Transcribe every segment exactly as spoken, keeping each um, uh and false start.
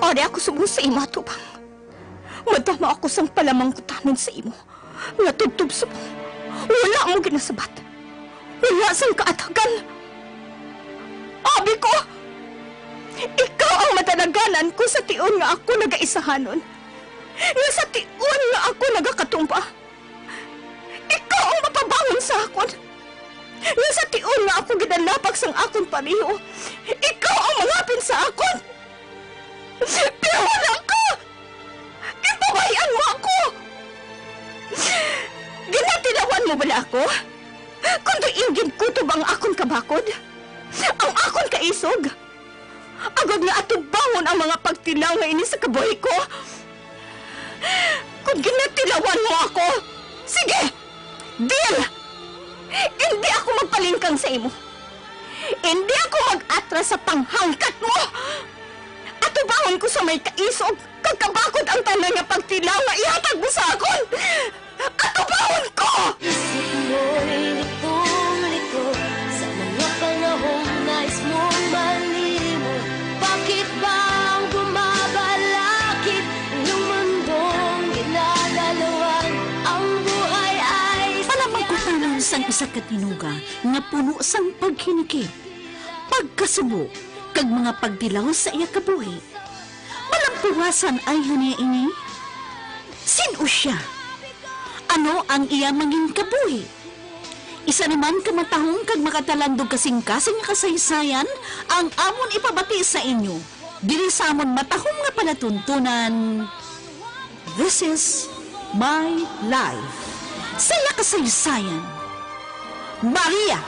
Ari ako subong sa imo atubang. Madamo ako sang palamangkutanon sa imo, nga tubtob subong wala mo ginasabat, wala sang kaathagan. Abi ko, ikaw ang madalaganan ko sa tion nga ako nagaisahanon, nga sa tion nga ako nagakatumba. Ikaw ang mapabangon sa akon, nga sa tion nga ako ginalapak sang akon pareho, ikaw ang mangapin sa akon. Pero wala ka! Ginpabay-an mo ako! Ginatilawan mo bala ako? Kon diin ginkutob ang akon kabakod, ang akon kaisog, agod nga atubangon ang mga pagtilaw nga ini sa kabuhi ko? Kon ginatilawan mo ako, sige! Deal! Indi ako magpalingkang sa imo. Indi ako mag-atras sa panghangkat mo. Atubangon ko sa may kaisog kag kabakod ang tanan nga pagtilaw nga ihatag mo sa akon. Atubangon ko! Isip mo'y litong-lito sa mga panahong nais mong malimot. Bakit ba ang bumabalakid ang iyong mundong ginadalawan? Ang buhay ay Palamangkutanon sang isa ka tinuga nga puno sang paghinikit, pagkasubo, kag mga pagtilaw sa iya kabuhi. Malampuwasan ay hania ini? Sin-o sia? Ano ang iya mangin kabuhi? Isa naman ka matahom kag makatalandog kasing-kasing nga kasaysayan ang amon ipabati sa inyo diri sa amon matahom nga palatuntunan. This is my life. Sa iya kasaysayan, Maria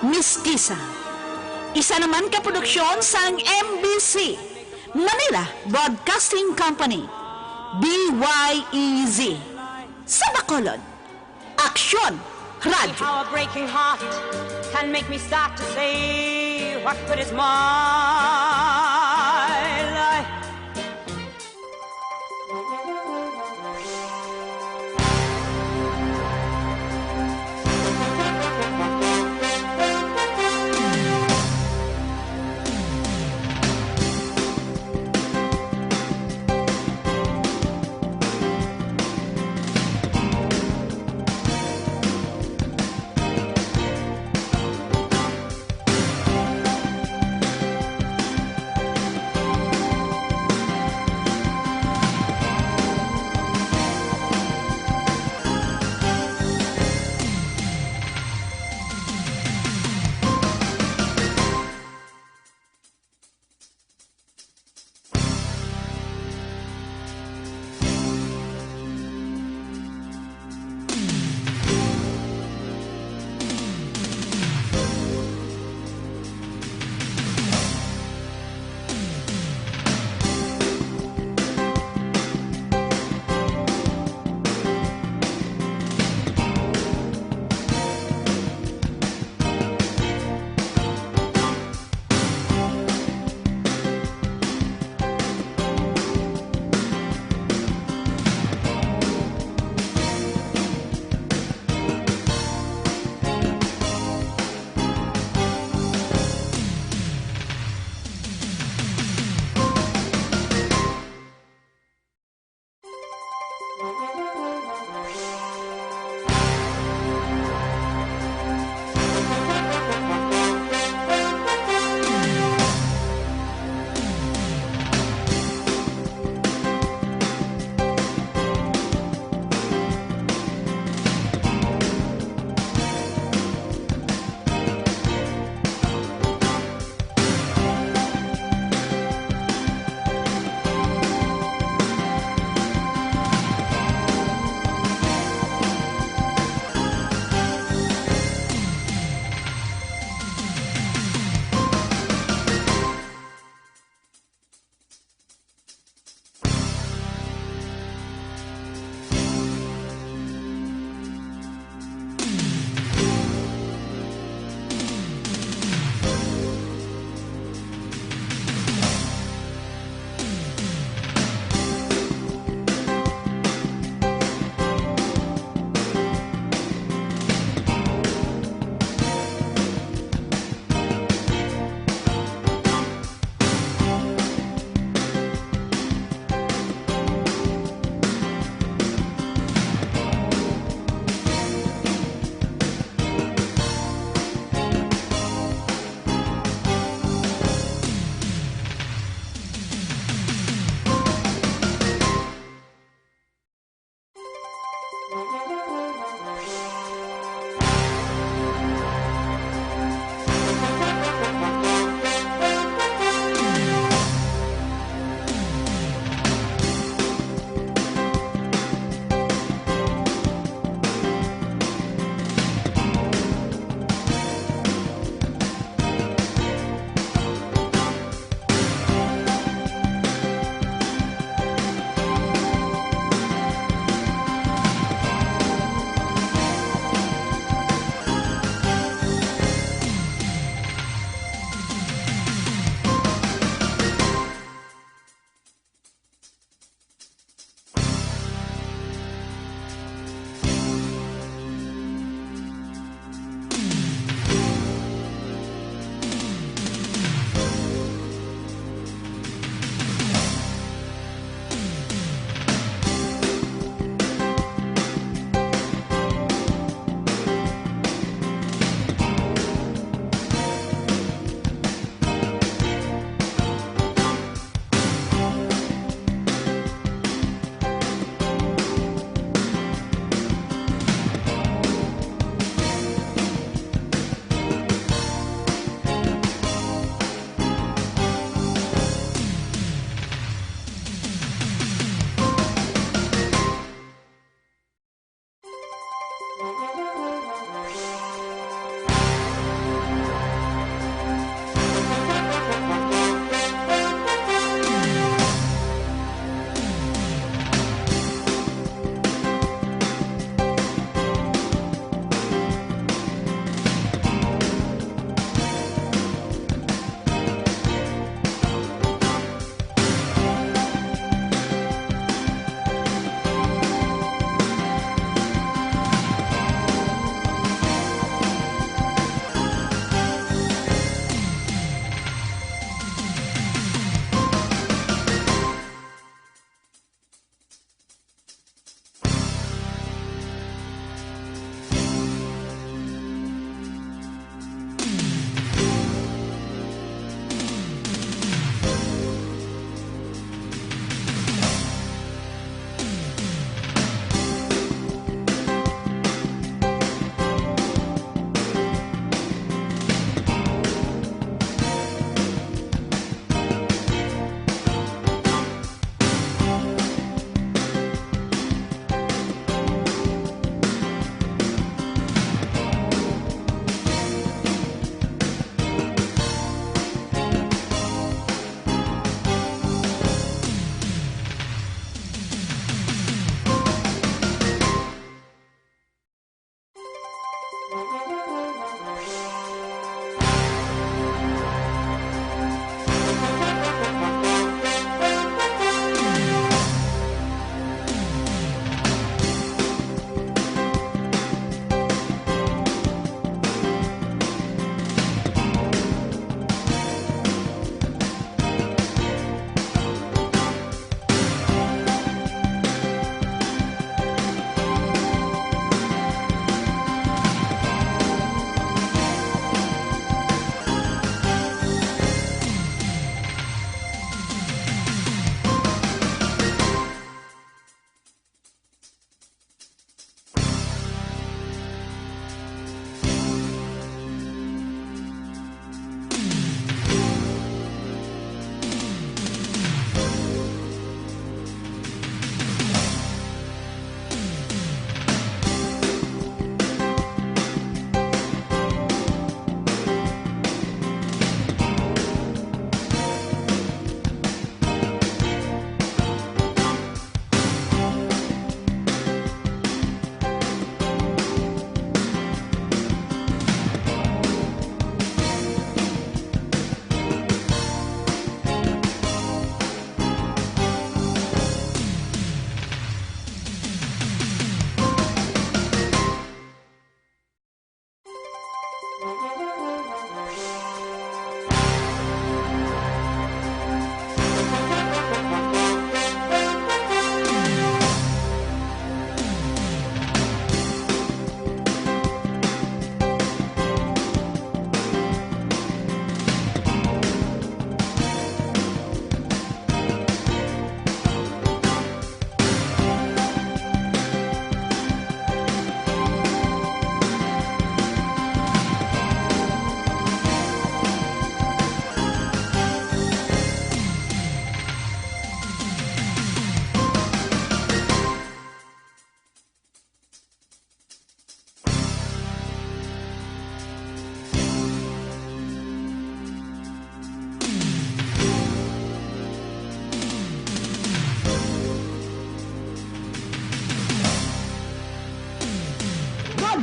Mestiza. Isa naman ka produksyon sang M B C, Manila Broadcasting Company, B Y E Z. Sa Bacolod, Aksyon Radyo. How a breaking heart can make me start to say, "What good is my life?"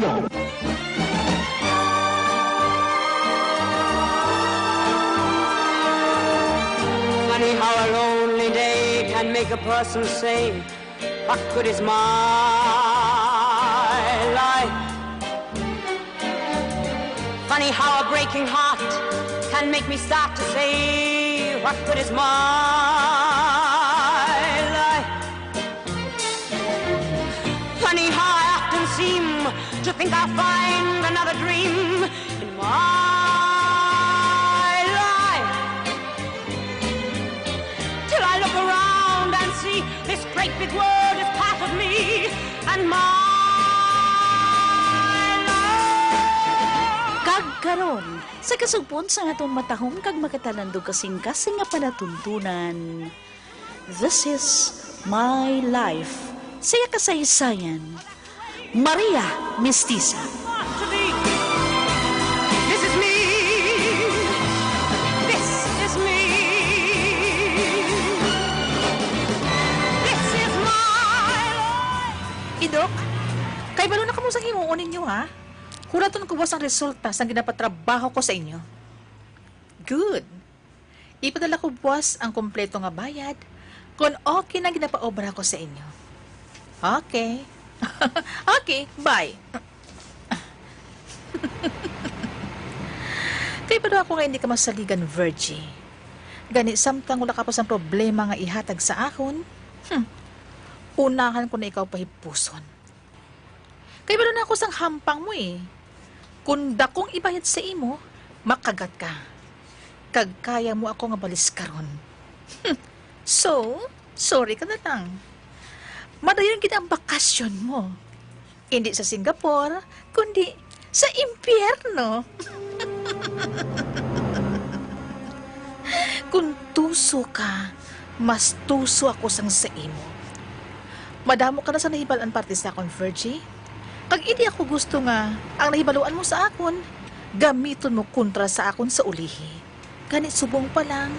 Funny how a lonely day can make a person say, "What good is my life?" Funny how a breaking heart can make me start to say, "What good is my life?" Funny how I often seem to think I'll find another dream in my life. Till I look around and see this great big world is part of me and my life. Kag karon, sa kasugpon sang aton matahom kag makatalandog kasing-kasing nga palatuntunan, This is My Life, sa iya kasaysayan, Maria Mestiza. This is me. This is me. This is my life. Idok, kay balo na kamo sang himuon ninyo, ha? Huraton ko buwas ang resulta sang ginapatrabaho ko sa inyo. Good. Ipadala ko buwas ang kompleto nga bayad kon okay na ginapaobra ko sa inyo. Okay. Okay, bye. Kay balo ako nga hindi ka masaligan, Virgie. Gani, samtang wala ka pa sang problema nga ihatag sa akon, hmm, unahan ko na ikaw pahipuson. Kay balo na ako sang hampang mo, eh. Kon dakong ibayad sa imo, makagat ka. Kag kaya mo ako nga baliskaron. So, sorry ka na lang. Madayon gid ang bakasyon mo. Indi sa Singapore, kundi sa impyerno. Kon tuso ka, mas tuso ako sang sa imo. Madamo ka na sa nahibal-an parte sa akon, Virgie. Kag indi ako gusto nga ang nahibaluan mo sa akon, gamiton mo kontra sa akon sa ulihi. Gani, subong pa lang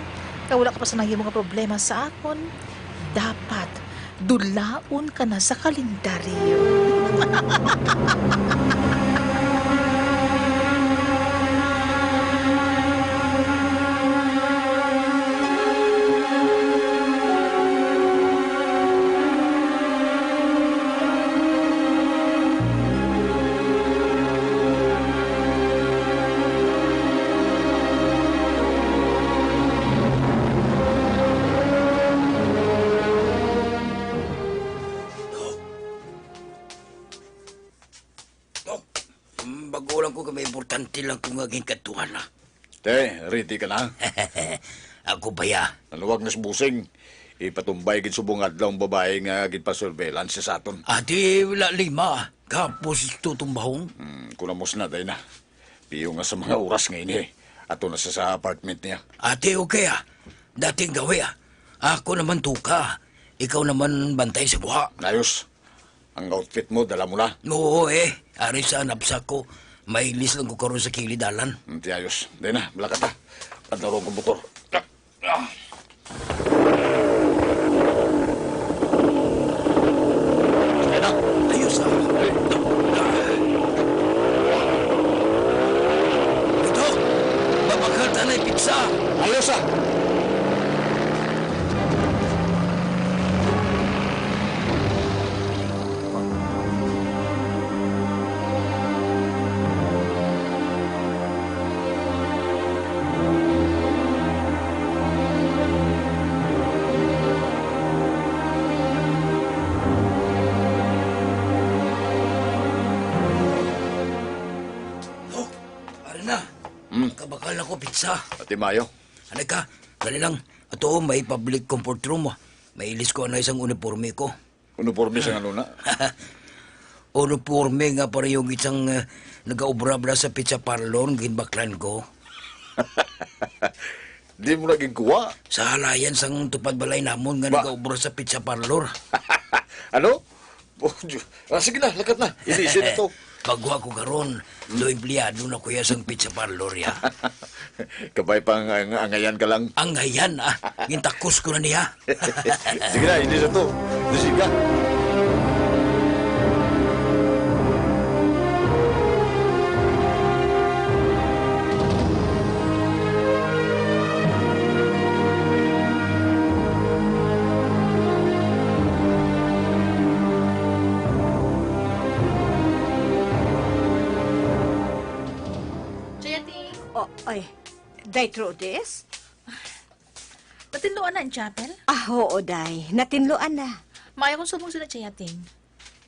nga wala ka pa sa nahimo nga problema sa akon, dapat dulaon ka na sa kalendaryo. Dok, mm, bag-o lang ko kay may importante lang ko nga ginkadtuan, ah. Te, ready ka na? Ako pa, ya. Naluwag na si Busing. Ipatumbay gid subong adlaw ang babayi nga ginpa-surveillance sa aton. Ati, wala lima. Gapos ito tumbahon. Hmm, kunamos na, day na. Piyo nga sa mga oras nga ini, ato na sa, sa apartment niya. Ati, okay, ah. Dating gawi, ah. Ako naman tuka. Ikaw naman bantay sa guha. Ayos. Ang outfit mo, dala mo na. Oo, eh. Ari sa napsak ko. Mailis lang ko karon sa kilid dalan. Hmm, ti ayos. Day na, malakat ta. Padlaro ko motor. Ah. Day na. Ayos, ah. Ito, mabakal tanay pizza. Ayos, ah. Oh, ari na. Hmm. Kabakal na ko, pizza. Ati Mayo. Anay ka, dali lang. Ato, may public comfort room. May ilis ko anay sang uniforme ko. Uniforme sa ngano na? Uniforme nga pareho gid sang, eh, nagaobra bala sa pizza parlor nga ginbaklan ko. Di mo na ginkuha? Sa halayan sang tupad balay namon nga Ba- nagaobra sa pizza parlor. Ano? Oh, Diyos. Ah, sige na, lakat na. Ilisin na to. Pagwa ko karon, do empleyado na ko ya sang pizza parlor ya. Kabay pa nga ang-, angayan ka lang. Angayan, ah. Gintakos ko na niya. Sige na, hindi sa to. Sige ka. Day Trudis? Natinluan na ang chapel? Ah, oo, day. Natinluan na. Maayo kung subong sila, Chayating.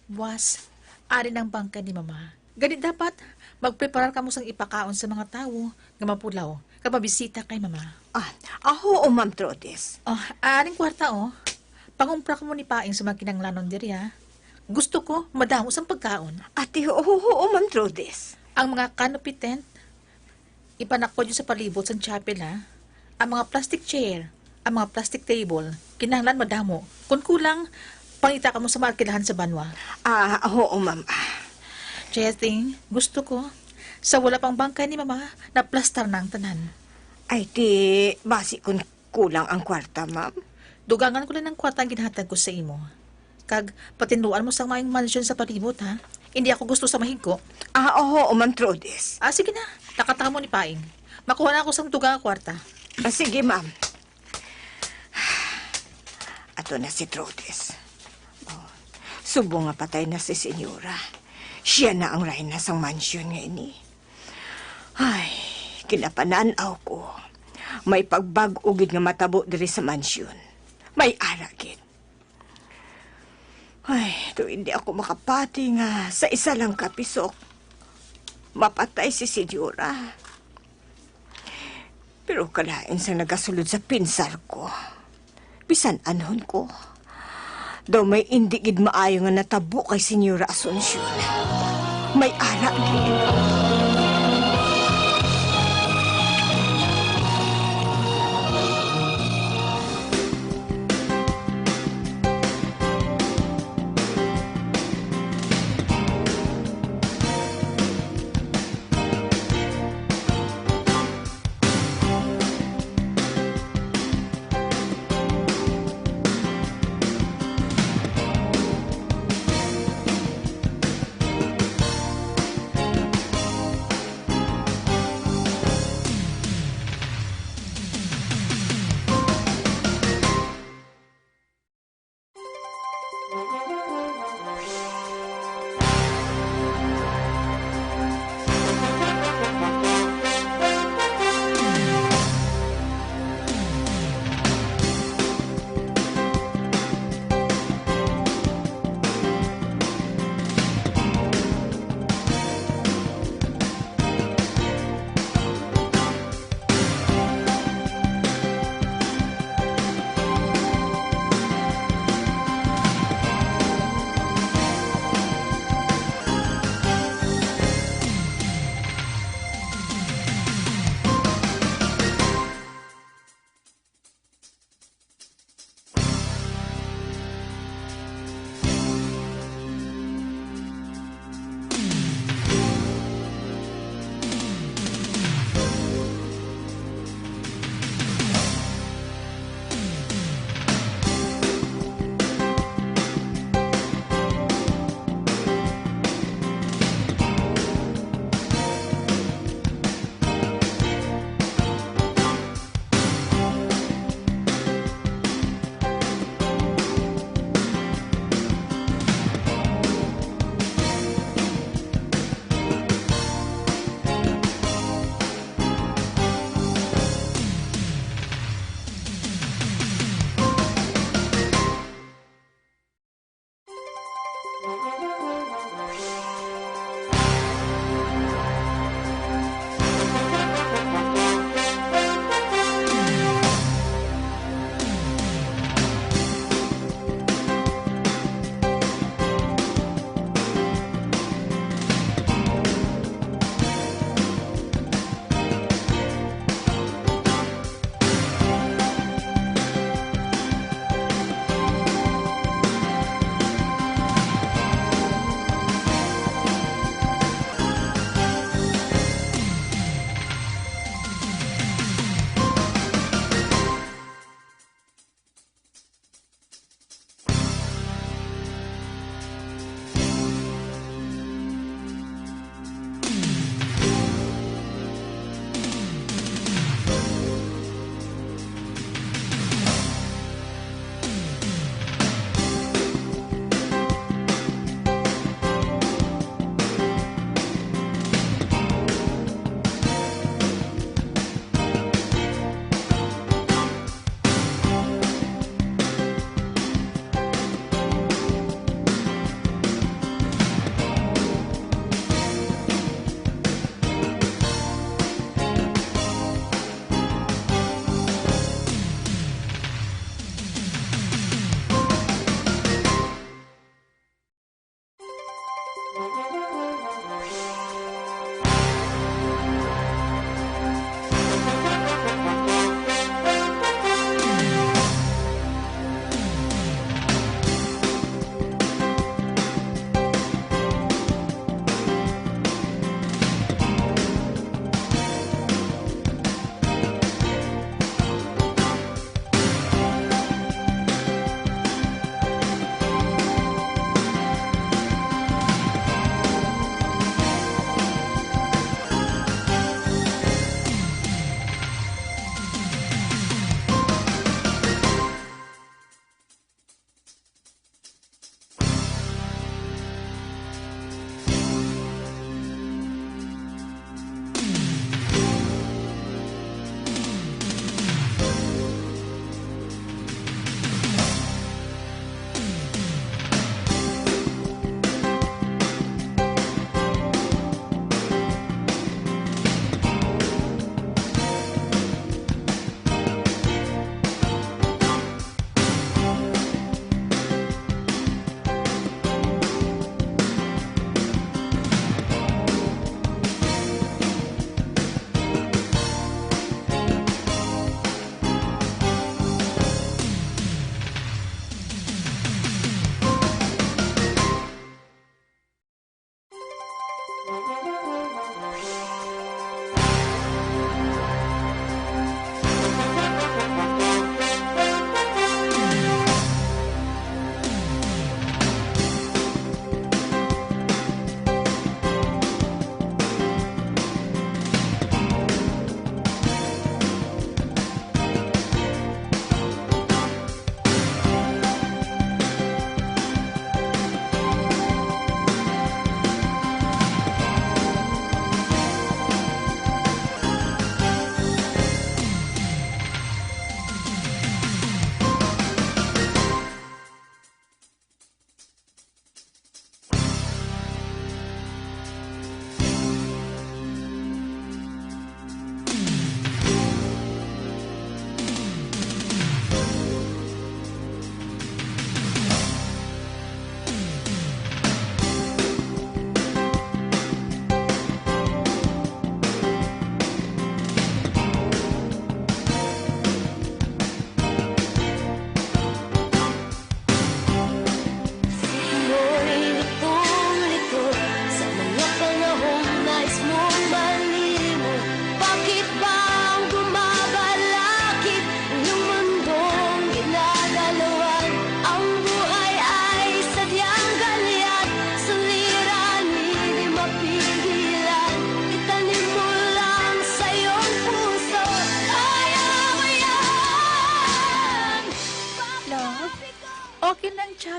Buwas, ari na ang bangkay ni Mama. Gani dapat, magpreparar kamo sang ipakaon sa mga tawo nga mapulaw kag mabisita kay Mama. Ah, ah, oo, Ma'am Trudis. Oh, ari ang kwarta, oh. Pangumpra kamo ni Paing sa mga kinahanglanon diri, ha. Gusto ko madamo sang pagkaon. Ati, oo, oo, Ma'am Trudis. Ang mga canopy tent, ipanakwad yun sa palibot sang chapel, ha. Ang mga plastic chair, ang mga plastic table, kinahanglan madamo. Kung kulang, pangita kamo sa mga alkilahan sa banwa. Ah, oo, ma'am. Ah. Chayating, gusto ko, sa wala pang bangkay ni Mama, naplastar na ang tanan. Ay, ti, basi kung kulang ang kwarta, ma'am. Dugangan ko lang ang kwarta ang ginhatag ko sa imo. Kag patinluan mo sang maayong mansyon sa palibot, ha? Hindi ako gusto sa mahigko. Ah, oo, Ma'am Trudis. Ah, sige na. Takatamo ni Paing. Makuha na ako sang dugang nga kwarta. Ah, sige, ma'am. Ato na si Trudis. Oh, subong nga patay na si Senyora. Siya na ang rayna sang mansyon nga ini. Ay, kinapanan-aw ko. May pagbag-o gid nga matabo diri sa mansyon. May ara gid. Ay, to hindi ako makapati nga sa isa lang ka pisok, mapatay si Senyora. Pero kalain sang nagasulod sa pinsar ko. Bisan anhon ko, daw may indi gid maayo nga natabo kay Senyora Asuncion. May ara gid.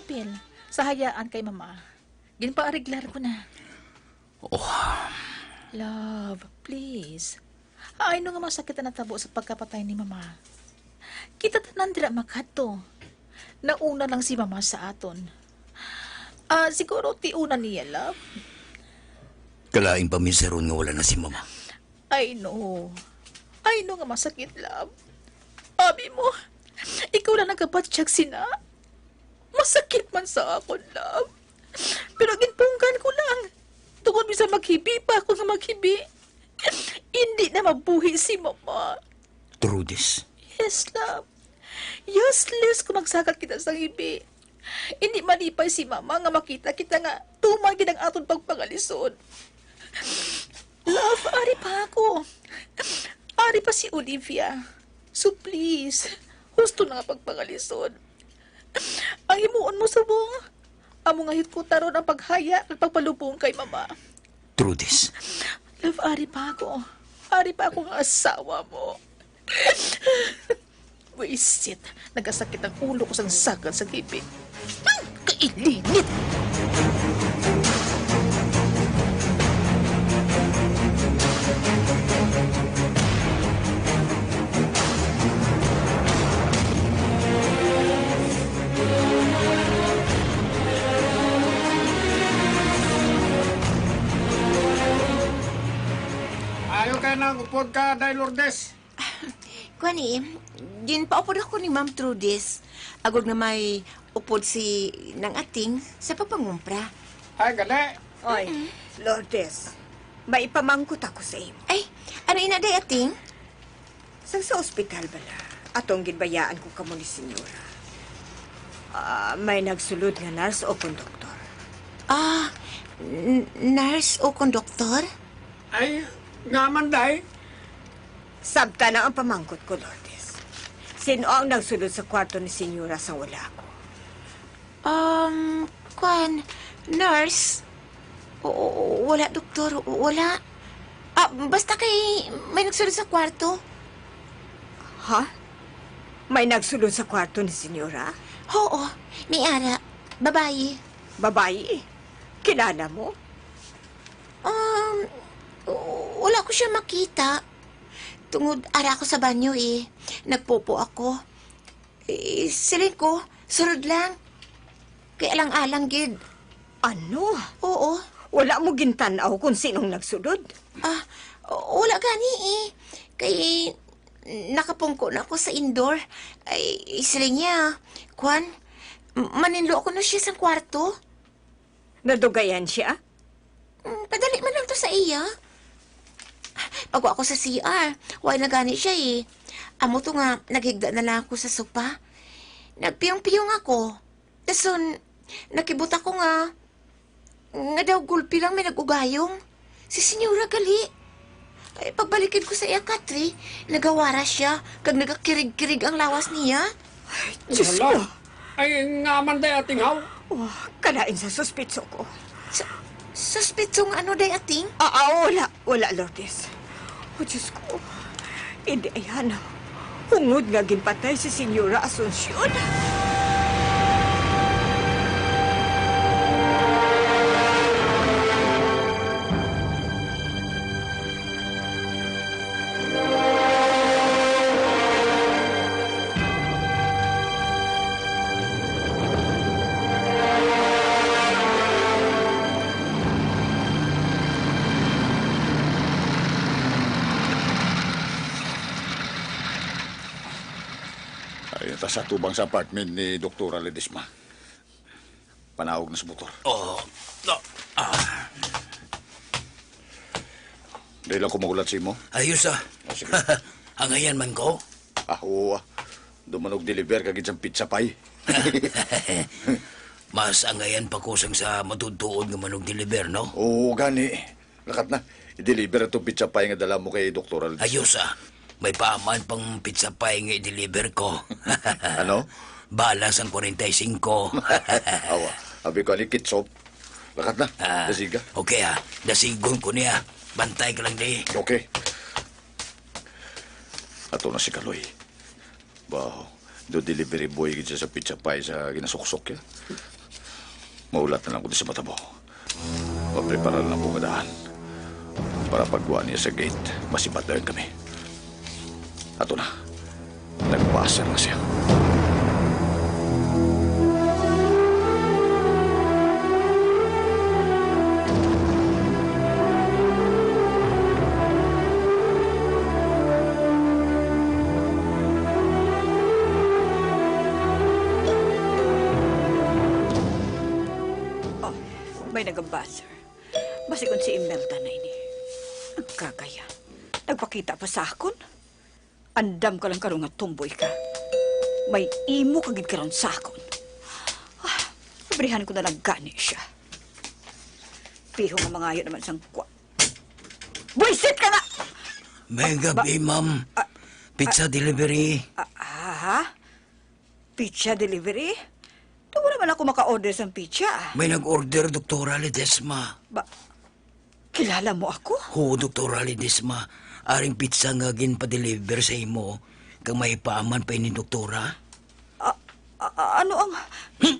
hospital. Sa hayaan kay Mama. Ginpaariglar ko na. Oh. Love, please. Ay, no nga masakit ang natabo sa pagkapatay ni Mama. Kita tanan dira makadto. Nauna lang si Mama sa aton. Ah, siguro tiuna niya, love. Kalain pa mi sa ron nga wala na si Mama. I know. I know nga masakit, love. Abi mo, ikaw lang nagabatyag sina. Masakit man sa akon, love. Pero ginpunggan ko lang. Tungod bisan maghibi pa ako nga maghibi, hindi na mabuhi si Mama. True this? Yes, love. Useless kung magsakat kita sa hibi. Hindi malipay si Mama nga makita kita nga tuman gid ang aton pagpangalisod. Love, ari pa ako. Ari pa si Olivia. So please, husto na nga pagpangalisod. Ang himuon mo subong, amo nga hikuta ron ang paghaya kag pagpalubong kay Mama. True this? Love, ari pa ako. Ari pa ako nga asawa mo. Wisit, nagasakit ang ulo ko sang sagad sa hibi. Hmm, kailinit! Ayo kay nang upod ka, Day Lourdes. Kuan, eh, ginpaupod ako ni Ma'am Trudis. Agod nga may upod si Nang Ating sa pagpangumpra. Ay, gani. Oy, Lourdes, may ipamangkot ako sa imo. Ay, ano ina, Day Ating? Sang sa ospital bala, atong ginbayaan ko kamo ni Senyora. Ah, may nagsulod nga nurse o konduktor. Ah, n-, nurse o konduktor? Ay, nga man, day? Sabta na ang pamangkot ko, Lourdes. Sino ang nagsulod sa kwarto ni Senyora sang wala ako? Um, kwan, nurse? O, o, wala, doktor, wala. Ah, basta kay may nagsulod sa kwarto. Ha? May nagsulod sa kwarto ni Senyora? Oo, may ara. Babayi. Babayi? Kilala mo? Um, wala ko siya makita. Tungod ara ako sa banyo, eh. Nagpopo ako. Eh, siling ko, sulod lang. Kay alang-alang gid. Ano? Oo. Wala mo gintan-aw kung sinong nagsulod? Ah, wala gani, eh. Kay nakapungko na ako sa indoor. Ay, siling niya, kwan, m-, maninlo ako na siya sa kwarto. Nadugayan siya? Mm, padali man lang to sa iya. Pagwa ako sa C R, wala na gani siya, eh. Amo to nga, naghigda na lang ako sa sopa. Nagpiyong-piyong ako. Dason, nakibot ako nga, nga daw gulpi lang may nag-ugayong. Si Senyora gali. Ay, pagbalikid ko sa iya katre, nagawara siya, kag nagakirig-kirig ang lawas niya. Ay, Diyos ko! Hala. Ay, nga man day ating haw? Oh, kalain sa suspitso ko. Sa, suspitso nga ano day ating? Ah, ah, wala, wala, Lourdes. Oh, Diyos ko. Hindi, ayan. Hungod nga ginpatay si Senyora Asuncion. Ay, ta sa tubang sa apartment ni Doktora Ledesma. Panaog na sa motor. Oh, no. Ah. Dili lang ko mahulat sa imo. Ayos, ah. Oh, sige. Angayan man ko. Ah, oo, ah. Dumanog deliver ka gid sang pizza pie. Mas angayan pa ko sang sa matuod-tuod nga manugdeliver, no? Oo, gani. Lakat na. I-deliver atong pizza pie nga dala mo kay Doktor Aldo. Ayos, ah. May paaman pang pizza pie nga i-deliver ko. Ano? Balas ang kwarenta y singko. Awa, abi ko ani ketchup. Lakat na. Ah, dasiga. Okay, ah. Dasigon ko niya. Bantay ka lang, di. Okay. Ato na si Kaloy. Baho, do delivery boy gid siya sa pizza pie sa ginasuksok ya. Maulat na lang ko sa mata mo. Maprepara na lang ko nga daan. Para pagkuha niya sa gate, masibat na lang kami. Ato na. Nagpasar na siya. Oh, may nagabuzzer. Basi kon si Imelda na ini. Ang kagaya. Nagpakita pa sa akon. Andam ka lang karon nga tomboy ka. May imo ka gid karon sa akon. Ah, abrihan ko na lang gani siya. Piho nga mangayo naman sang kwa. Buisit ka na! May Ba- gabi, ma'am. Ah, Pizza delivery. Ah, ha? Pizza delivery? Di, wala man ako maka-order sang pizza. May nag-order, Doktora Ledesma. Ba, kilala mo ako? Huo, Doktora Ledesma. Aring pizza nga ginpa-deliver sa imo, kag may paaman pa ini, Doktora. Ah, ah, ah, ano ang Hmm?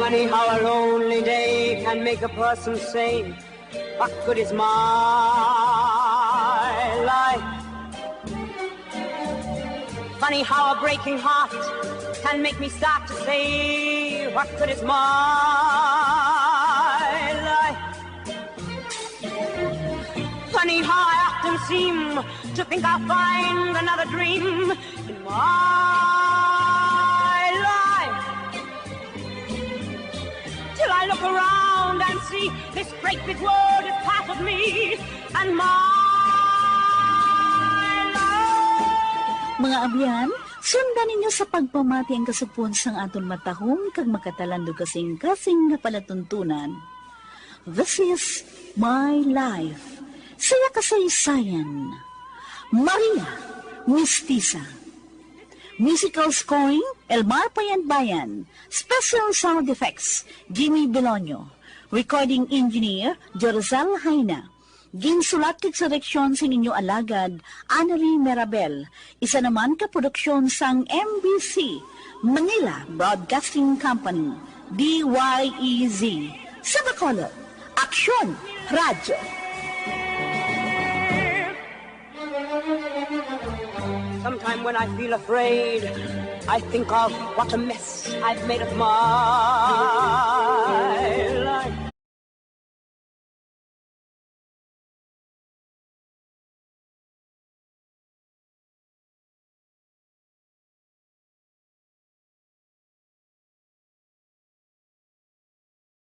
Funny how a lonely day can make a person say, "What good is my life?" Funny how a breaking heart can make me start to say, "What good is my life?" Funny how I often seem to think I'll find another dream in my life. Till I look around and see this great big world is part of me and my life. Mga abyan, sundan ninyo sa pagpamati ang kasugpon sang aton matahom kag makatalandog kasing-kasing nga palatuntunan. This is my life. Saya kasaysayan. Maria Mistisa. Musical scoring, Elmar Payanbayan. Special sound effects, Jimmy Belonio. Recording engineer, Jorzel Jaina. Ginsulat kag sa direksyon sa inyo alagad, Annalie Mirabel. Isa naman ka produksyon sang M B C, Manila Broadcasting Company, D Y E Z. Sa Bacolod, Aksyon Radyo. Sometime when I feel afraid, I think of what a mess I've made of my life.